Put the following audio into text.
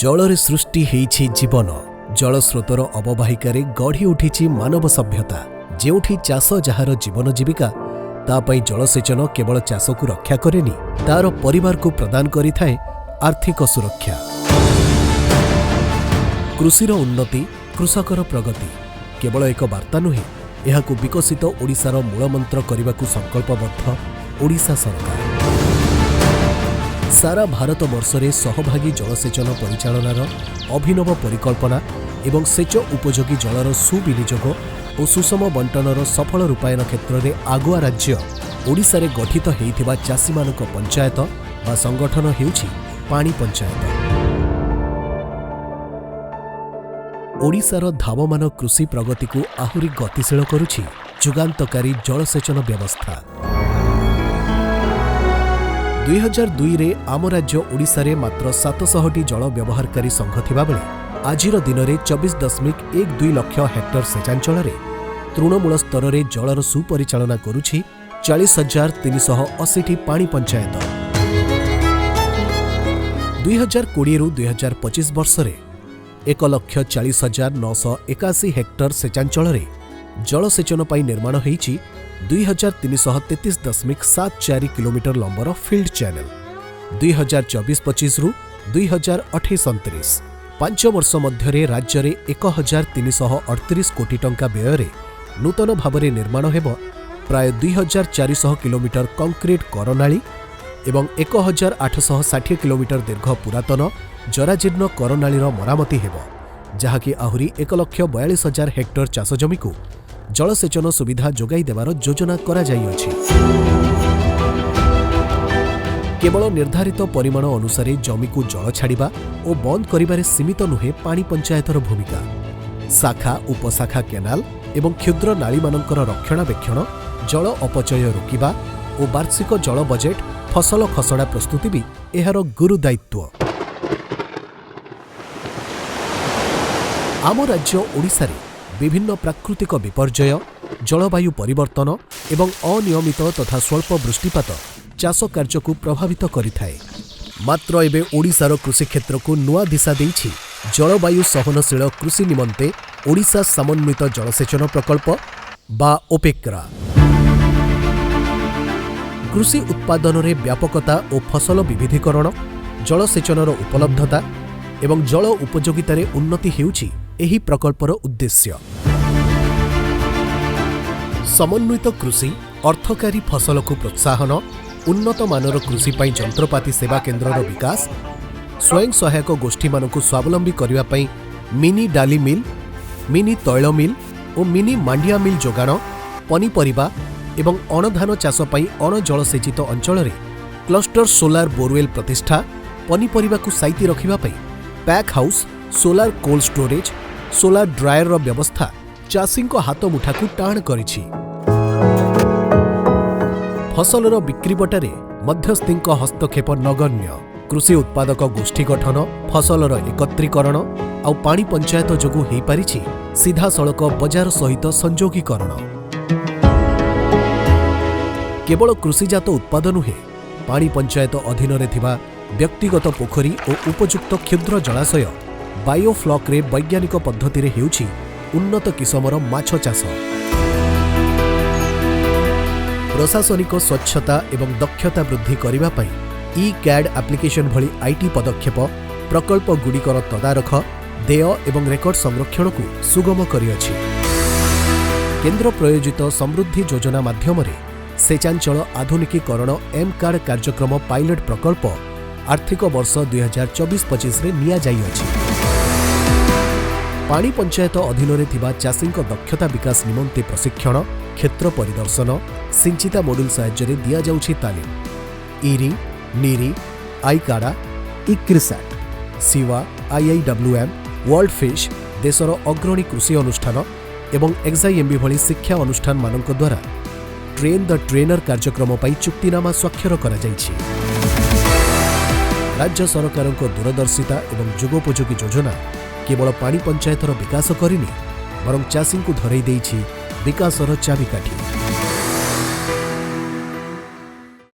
ଜଳରେ ସୃଷ୍ଟି ହେଇଛି ଜୀବନ। ଜଳସ୍ରୋତର ଅବବାହିକାରେ ଗଢ଼ି ଉଠିଛି ମାନବ ସଭ୍ୟତା। ଯେଉଁଠି ଚାଷ ଯାହାର ଜୀବନ ଜୀବିକା, ତା ପାଇଁ ଜଳସେଚନ କେବଳ ଚାଷକୁ ରକ୍ଷା କରେନି, ତାର ପରିବାରକୁ ପ୍ରଦାନ କରିଥାଏ ଆର୍ଥିକ ସୁରକ୍ଷା। କୃଷିର ଉନ୍ନତି, କୃଷକର ପ୍ରଗତି କେବଳ ଏକ ବାର୍ତ୍ତା ନୁହେଁ, ଏହାକୁ ବିକଶିତ ଓଡ଼ିଶାର ମୂଳମନ୍ତ୍ର କରିବାକୁ ସଂକଳ୍ପବଦ୍ଧ ଓଡ଼ିଶା ସରକାର। ସାରା ଭାରତ ବର୍ଷରେ ସହଭାଗୀ ଜଳସେଚନ ପରିଚାଳନାର ଅଭିନବ ପରିକଳ୍ପନା ଏବଂ ସେଚ ଉପଯୋଗୀ ଜଳର ସୁବିନିଯୋଗ ଓ ସୁଷମ ବଣ୍ଟନର ସଫଳ ରୂପାୟନ କ୍ଷେତ୍ରରେ ଆଗୁଆ ରାଜ୍ୟ ଓଡ଼ିଶାରେ ଗଠିତ ହୋଇଥିବା ଚାଷୀମାନଙ୍କ ପଞ୍ଚାୟତ ବା ସଂଗଠନ ହେଉଛି ପାଣି ପଞ୍ଚାୟତ। ଓଡ଼ିଶାର ଧାବମାନ କୃଷି ପ୍ରଗତିକୁ ଆହୁରି ଗତିଶୀଳ କରୁଛି ଯୁଗାନ୍ତକାରୀ ଜଳସେଚନ ବ୍ୟବସ୍ଥା। 2002ରେ ଆମ ରାଜ୍ୟ ଓଡ଼ିଶାରେ ମାତ୍ର 700ଟି ଜଳ ବ୍ୟବହାରକାରୀ ସଂଘ ଥିବାବେଳେ ଆଜିର ଦିନରେ 24.12 ଲକ୍ଷ ହେକ୍ଟର ସେଚାଞ୍ଚଳରେ ତୃଣମୂଳ ସ୍ତରରେ ଜଳର ସୁପରିଚାଳନା କରୁଛି 40,380ଟି ପାଣି ପଞ୍ଚାୟତ। 2020ରୁ 2025 ବର୍ଷରେ 1,40,981 ହେକ୍ଟର ସେଚାଞ୍ଚଳରେ ଜଳସେଚନ ପାଇଁ ନିର୍ମାଣ ହୋଇଛି 2333.74 କିଲୋମିଟର ଲମ୍ବର ଫିଲ୍ଡ ଚ୍ୟାନେଲ। 2024-25ରୁ 2028-29 5 ବର୍ଷ ମଧ୍ୟରେ ରାଜ୍ୟରେ 1338 କୋଟି ଟଙ୍କା ବ୍ୟୟରେ ନୂତନ ଭାବରେ ନିର୍ମାଣ ହେବ ପ୍ରାୟ 2400 କିଲୋମିଟର କଂକ୍ରିଟ କରନାଳୀ ଏବଂ 1860 କିଲୋମିଟର ଦୀର୍ଘ ପୁରାତନ ଜରାଜୀର୍ଣ୍ଣ କରନାଳୀର ମରାମତି ହେବ, ଯାହାକି ଆହୁରି 1,42,000 ହେକ୍ଟର ଚାଷ ଜମିକୁ ଜଳସେଚନ ସୁବିଧା ଯୋଗାଇ ଦେବାର ଯୋଜନା କରାଯାଇଅଛି। କେବଳ ନିର୍ଦ୍ଧାରିତ ପରିମାଣ ଅନୁସାରେ ଜମିକୁ ଜଳ ଛାଡ଼ିବା ଓ ବନ୍ଦ କରିବାରେ ସୀମିତ ନୁହେଁ ପାଣି ପଞ୍ଚାୟତର ଭୂମିକା। ଶାଖା, ଉପଶାଖା କେନାଲ ଏବଂ କ୍ଷୁଦ୍ର ନାଳୀମାନଙ୍କର ରକ୍ଷଣାବେକ୍ଷଣ, ଜଳ ଅପଚୟ ରୋକିବା ଓ ବାର୍ଷିକ ଜଳ ବଜେଟ୍, ଫସଲ ଖସଡ଼ା ପ୍ରସ୍ତୁତି ବି ଏହାର ଗୁରୁ ଦାୟିତ୍ୱ। ଆମ ରାଜ୍ୟ ଓଡ଼ିଶାରେ ବିଭିନ୍ନ ପ୍ରାକୃତିକ ବିପର୍ଯ୍ୟୟ, ଜଳବାୟୁ ପରିବର୍ତ୍ତନ ଏବଂ ଅନିୟମିତ ତଥା ସ୍ୱଳ୍ପ ବୃଷ୍ଟିପାତ ଚାଷ କାର୍ଯ୍ୟକୁ ପ୍ରଭାବିତ କରିଥାଏ। ମାତ୍ର ଏବେ ଓଡ଼ିଶାର କୃଷିକ୍ଷେତ୍ରକୁ ନୂଆ ଦିଶା ଦେଇଛି ଜଳବାୟୁ ସହନଶୀଳ କୃଷି ନିମନ୍ତେ ଓଡ଼ିଶା ସମନ୍ୱିତ ଜଳସେଚନ ପ୍ରକଳ୍ପ ବା ଓପେକ୍ରା। କୃଷି ଉତ୍ପାଦନରେ ବ୍ୟାପକତା ଓ ଫସଲ ବିବିଧୀକରଣ, ଜଳସେଚନର ଉପଲବ୍ଧତା ଏବଂ ଜଳ ଉପଯୋଗିତାରେ ଉନ୍ନତି ହେଉଛି ଏହି ପ୍ରକଳ୍ପର ଉଦ୍ଦେଶ୍ୟ। ସମନ୍ୱିତ କୃଷି, ଅର୍ଥକାରୀ ଫସଲକୁ ପ୍ରୋତ୍ସାହନ, ଉନ୍ନତ ମାନର କୃଷି ପାଇଁ ଯନ୍ତ୍ରପାତି ସେବା କେନ୍ଦ୍ରର ବିକାଶ, ସ୍ୱୟଂ ସହାୟକ ଗୋଷ୍ଠୀମାନଙ୍କୁ ସ୍ୱାବଲମ୍ବୀ କରିବା ପାଇଁ ମିନି ଡାଲି ମିଲ୍, ମିନି ତୈଳ ମିଲ୍ ଓ ମିନି ମାଣ୍ଡିଆ ମିଲ୍ ଯୋଗାଣ, ପନିପରିବା ଏବଂ ଅଣଧାନ ଚାଷ ପାଇଁ ଅଣଜଳସେଚିତ ଅଞ୍ଚଳରେ କ୍ଲଷ୍ଟର ସୋଲାର ବୋରୱେଲ୍ ପ୍ରତିଷ୍ଠା, ପନିପରିବାକୁ ସାଇତି ରଖିବା ପାଇଁ pack house, solar cold storage, solar ଡ୍ରାୟରର ବ୍ୟବସ୍ଥା ଚାଷୀଙ୍କ ହାତମୁଠାକୁ ଟାଣ କରିଛି। ଫସଲର ବିକ୍ରିବଟାରେ ମଧ୍ୟସ୍ଥିଙ୍କ ହସ୍ତକ୍ଷେପ ନଗଣ୍ୟ। କୃଷି ଉତ୍ପାଦକ ଗୋଷ୍ଠୀ ଗଠନ, ଫସଲର ଏକତ୍ରୀକରଣ ଆଉ ପାଣି ପଞ୍ଚାୟତ ଯୋଗୁଁ ହୋଇପାରିଛି ସିଧାସଳଖ ବଜାର ସହିତ ସଂଯୋଗୀକରଣ। କେବଳ କୃଷିଜାତ ଉତ୍ପାଦ ନୁହେଁ, ପାଣି ପଞ୍ଚାୟତ ଅଧୀନରେ ଥିବା ବ୍ୟକ୍ତିଗତ ପୋଖରୀ ଓ ଉପଯୁକ୍ତ କ୍ଷୁଦ୍ର ଜଳାଶୟ ବାୟୋଫ୍ଲକ୍ରେ ବୈଜ୍ଞାନିକ ପଦ୍ଧତିରେ ହେଉଛି ଉନ୍ନତ କିସମର ମାଛ ଚାଷ। ପ୍ରଶାସନିକ ସ୍ୱଚ୍ଛତା ଏବଂ ଦକ୍ଷତା ବୃଦ୍ଧି କରିବା ପାଇଁ ଇ କ୍ୟାଡ୍ ଆପ୍ଲିକେସନ୍ ଭଳି IT ପଦକ୍ଷେପ ପ୍ରକଳ୍ପଗୁଡ଼ିକର ତଦାରଖ, ଦେୟ ଏବଂ ରେକର୍ଡ ସଂରକ୍ଷଣକୁ ସୁଗମ କରିଅଛି। କେନ୍ଦ୍ର ପ୍ରାୟୋଜିତ ସମୃଦ୍ଧି ଯୋଜନା ମାଧ୍ୟମରେ ସେଚାଞ୍ଚଳ ଆଧୁନିକୀକରଣ ଏମ୍ କାର୍ଡ କାର୍ଯ୍ୟକ୍ରମ ପାଇଲଟ ପ୍ରକଳ୍ପ ଆର୍ଥିକ ବର୍ଷ 2024-25ରେ ନିଆଯାଇଅଛି। ପାଣି ପଞ୍ଚାୟତ ଅଧୀନରେ ଥିବା ଚାଷୀଙ୍କ ଦକ୍ଷତା ବିକାଶ ନିମନ୍ତେ ପ୍ରଶିକ୍ଷଣ, କ୍ଷେତ୍ର ପରିଦର୍ଶନ, ସିଞ୍ଚିତା ମଡ୍ୟୁଲ ସାହାଯ୍ୟରେ ଦିଆଯାଉଛି ତାଲିମ। ଇରି, ନିରି, ଆଇକାଡା, ଇକ୍ରିସାଟ୍, ସିୱା, ଆଇଆଇଡବ୍ଲ୍ୟୁଏମ୍, ୱାର୍ଲଡ ଫିଶ୍, ଦେଶର ଅଗ୍ରଣୀ କୃଷି ଅନୁଷ୍ଠାନ ଏବଂ ଏକ୍ସାଇଏମ୍ବି ଭଳି ଶିକ୍ଷା ଅନୁଷ୍ଠାନମାନଙ୍କ ଦ୍ୱାରା ଟ୍ରେନ୍ ଦ ଟ୍ରେନର କାର୍ଯ୍ୟକ୍ରମ ପାଇଁ ଚୁକ୍ତିନାମା ସ୍ୱାକ୍ଷର କରାଯାଇଛି। ରାଜ୍ୟ ସରକାରଙ୍କ ଦୂରଦର୍ଶିତା ଏବଂ ଯୁଗୋପଯୋଗୀ ଯୋଜନା କେବଳ ପାଣି ପଞ୍ଚାୟତର ବିକାଶ କରିନି, ବରଂ ଚାଷୀଙ୍କୁ ଧରେଇ ଦେଇଛି ବିକାଶର ଚାବିକାଠି।